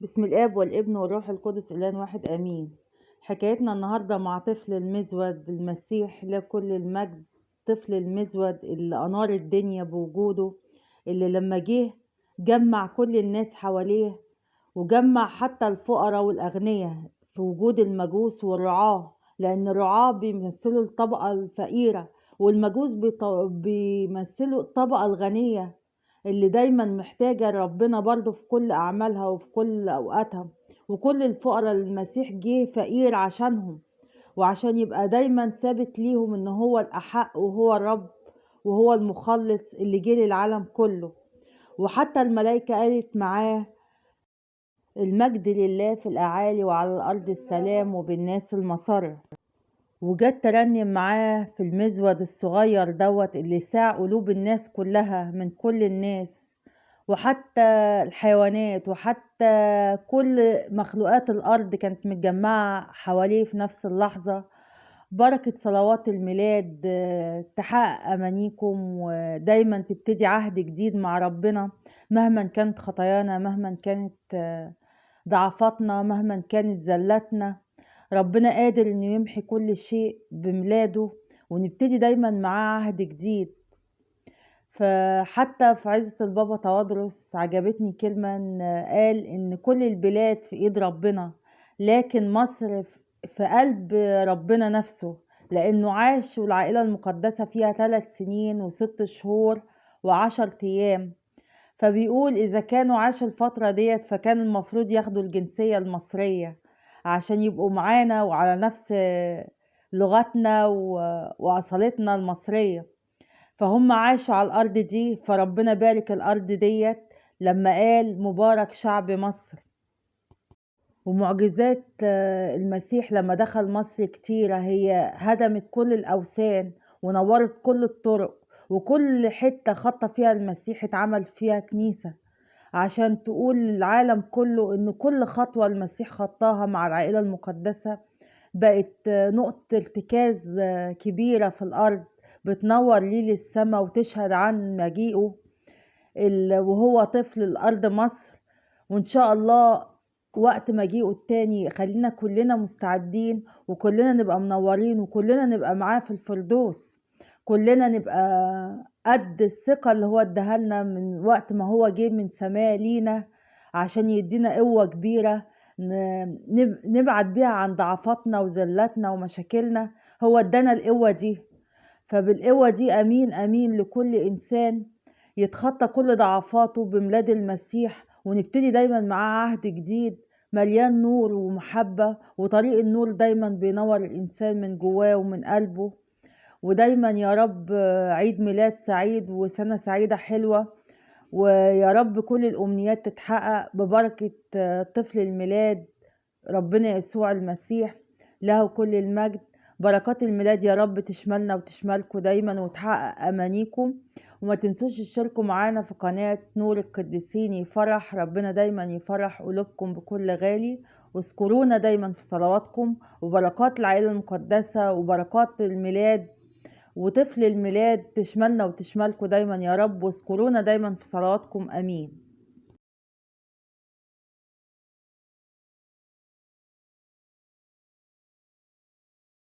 بسم الآب والابن والروح القدس الآن واحد آمين. حكايتنا النهاردة مع طفل المذود المسيح له كل المجد، طفل المذود اللي أنار الدنيا بوجوده، اللي لما جه جمع كل الناس حواليه وجمع حتى الفقراء والأغنياء في وجود المجوس والرعاة، لأن الرعاة بيمثلوا الطبقة الفقيرة والمجوس بيمثلوا الطبقة الغنية اللي دايما محتاجة ربنا برضو في كل أعمالها وفي كل أوقاتها. وكل الفقراء المسيح جه فقير عشانهم، وعشان يبقى دايما ثابت ليهم إن هو الأحق وهو الرب وهو المخلص اللي جه للعالم كله. وحتى الملائكة قالت معاه المجد لله في الأعالي وعلى الأرض السلام وبالناس المسرة. وجت ترنم معاه في المذود الصغير دوت اللي ساع قلوب الناس كلها من كل الناس، وحتى الحيوانات وحتى كل مخلوقات الأرض كانت متجمعة حواليه في نفس اللحظة. بركة صلوات الميلاد تحقق أمانيكم، ودايما تبتدي عهد جديد مع ربنا مهما كانت خطايانا، مهما كانت ضعفاتنا، مهما كانت زلاتنا. ربنا قادر انه يمحي كل شيء بميلاده، ونبتدي دايما معاه عهد جديد. فحتى في عزة البابا تواضروس عجبتني كلمة ان قال ان كل البلاد في ايد ربنا، لكن مصر في قلب ربنا نفسه، لانه عاش والعائلة المقدسة فيها 3 سنين و6 شهور و10 أيام. فبيقول اذا كانوا عاشوا الفترة ديت فكان المفروض ياخدوا الجنسية المصرية عشان يبقوا معانا وعلى نفس لغتنا وأصالتنا المصرية. فهم عاشوا على الأرض دي، فربنا بارك الأرض ديت لما قال مبارك شعب مصر. ومعجزات المسيح لما دخل مصر كتيرة، هي هدمت كل الأوثان ونورت كل الطرق، وكل حتة خطى فيها المسيح اتعمل فيها كنيسة عشان تقول للعالم كله إن كل خطوة المسيح خطاها مع العائلة المقدسة بقت نقطة ارتكاز كبيرة في الأرض، بتنور ليل السماء وتشهد عن مجيئه وهو طفل الأرض مصر. وإن شاء الله وقت مجيئه التاني خلينا كلنا مستعدين، وكلنا نبقى منورين، وكلنا نبقى معاه في الفردوس، كلنا نبقى قد الثقة اللي هو اداها لنا من وقت ما هو جه من سماء لينا عشان يدينا قوة كبيرة نبعد بيها عن ضعفاتنا وزلاتنا ومشاكلنا. هو ادانا القوة دي، فبالقوة دي أمين أمين لكل إنسان يتخطى كل ضعفاته بميلاد المسيح، ونبتدي دايما معاه عهد جديد مليان نور ومحبة، وطريق النور دايما بينور الإنسان من جواه ومن قلبه. ودايما يا رب عيد ميلاد سعيد وسنة سعيدة حلوة، ويا رب كل الأمنيات تتحقق ببركة طفل الميلاد ربنا يسوع المسيح له كل المجد. بركات الميلاد يا رب تشملنا وتشملكم دايما وتحقق أمانيكم. وما تنسوش تشتركوا معانا في قناة نور القديسين يفرح، ربنا دايما يفرح قلوبكم بكل غالي، واذكرونا دايما في صلواتكم. وبركات العائلة المقدسة وبركات الميلاد وطفل الميلاد تشملنا وتشملكم دايما يا رب، واذكرونا دايما في صلواتكم. آمين.